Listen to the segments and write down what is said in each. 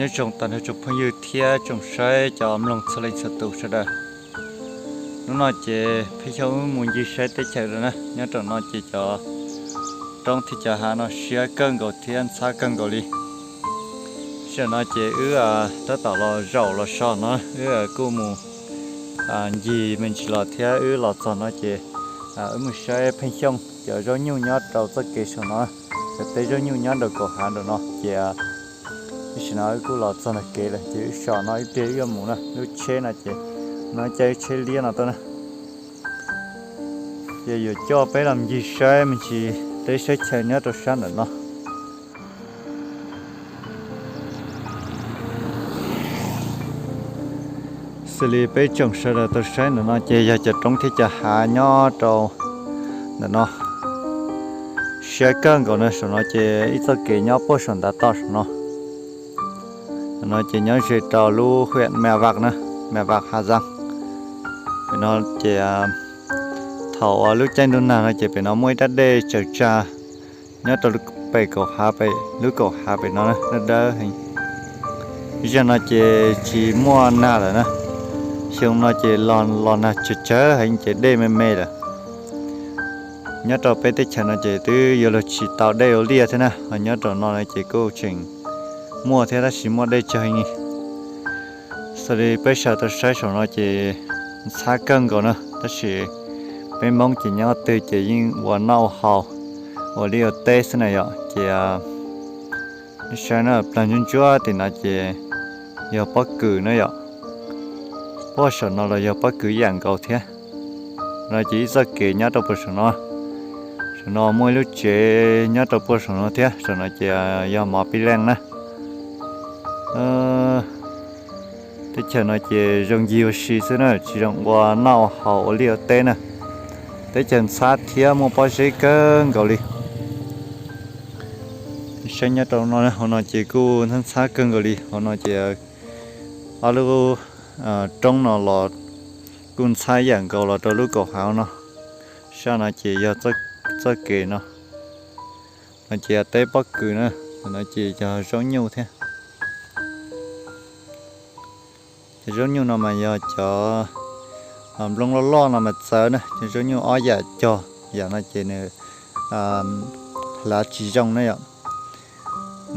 Nyob zoo tag nrho tsoom phooj ywg thiab tsoom saib cov mloog txhua leej txhua tus sawv daws. Hnub no ces Pheej Xyooj wb mus ncig saib teb chaws lawm na. Nyob rau no ces cov roob thiab cov hav no siab kawg nkaus thiab ntxhab kawg nkaus li. Sij hawm no ces wb tab tom los zaum los so no, wb kuj mus ncig me ntsis los thiab wb los txog no ces wb mus saib Pheej Xyooj cov zaub nyuj nyob rau txoj kev saum no, cov teb zaub nyuj nyob nraum kaum hav nraum no ces tam sim no wb kuj los txog ntawm kev lawm ces wb so no ib pliag wb yuav mus na. Lub tsheb no ces no caij lub tsheb liab no tuaj na. Ces yuav coj peb los ncig saib me ntsis teb saib chaw nyob rau sab ntawm no. Xws li peb tsoom sawv daws tau saib ntawm no ces yog cov roob thiab cov hav nyob rau ntawm no siab kawg nkaus na. Saum no ces ib txoj kev nyob puag saum ntav toj saum no. Ntawm no ces nyob ze rau lub huyện Mèo Vạc na, Mèo Vạc Hà Giang. Pem no ces thaum uas lub caij ntuj nag no ces pem no muaj ib rab dej tsaws tsa nyob rau pem kaum hav, pem lub kaum hav pem no dawb dawb heev. Zaum no ces tsis muaj nag lawm na, xyoo no ces los nag tsawg tsawg heev ces dej me me lawm. Nyob rau peb teb chaws no ces twb yuav luag tsis tau dej ua liaj thiab na, ho nyob rau no ces kuj tseem muaj thiab tab sis muaj dej tsawg heev. Xws li peb sawv tau saib saum no ces ntxhab kawg nkaus na, tab sis peb Hmoob ces nyob twg ces yeej ua noj ua haus, ua liaj ua teb xwb na yom. Ces saib na, plag ntsuab ntsuab tim no ces yog pob kws na yom. Puag saum no los yog pob kws ib yam nkaus thiab. No ces ib txoj kev nyob rau puag saum no. Saum no muaj ib lub tsev nyob rau puag saum no thiab, saum no ces yog mov pib leej na. Teb chaws no ces zoo ncig ua si xwb na, tsis zoo ua noj ua haus ua liaj ua teb na. Teb chaws ntxhab thiab muaj pob zeb kawg nkaus li. Saib nyob rau no, hauv no ces kuj ntxhab ntxhab kawg nkaus li. Hauv no ces ob lub roob no los kuj ntxhab ib yam nkaus los rau lub kaum hav no. Sab no ces yog txoj kev no, no ces yog teb pob kws na, no ces yog zaub nyuj thiab. Cov zaub nyuj no mas yog cov nplooj loj loj no mas txawv na, cov zaub nyuj ob yam cog, yam no ces nws hlav tsis zoo na yom.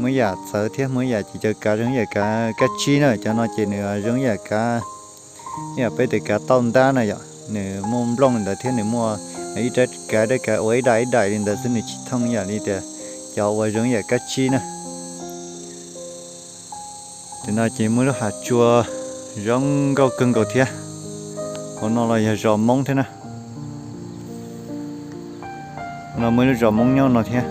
Muaj yam txawv thiab muaj yam ces cov kav zoo yam kav kab tsib na, cov no ces nws zoo yam kav, yam peb tias kav tauj ntab na yom, nws muaj nplooj li ntawd thiab nws muaj ib rab kav, rab kav ua ib daim ib daim li ntawd xwb, nws tsis thooj yam li tias cov uas zoo yam kab tsib na. Tim no ces muaj lub hav tsua zoo nkauj kawg nkaus thiab. Hauv no los yog zos Hmoob thiab na. No muaj ib lub zos Hmoob nyob no thiab.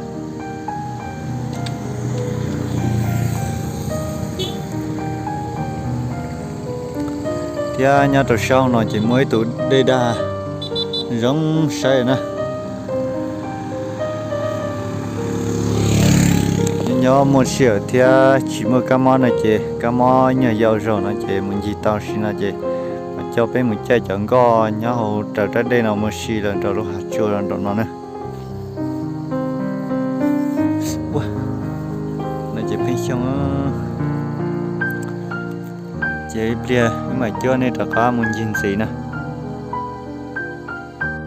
Thiab nyob rau sab hauv no ces muaj ib tug dej dag zoo saib na. Nyob muaj sij hawm thiab tsis muaj kab mob no ces kab mob nyuag yau zaum no ces mus ncig tau, sim no ces coj peb mus caij cov nkoj nyob hauv raws rab dej no mus si los rau lub hav tsua nraum no na. No ces Pheej Xyooj, ces ib pliag wb mam coj nej rov qab mus ncig ntxiv na.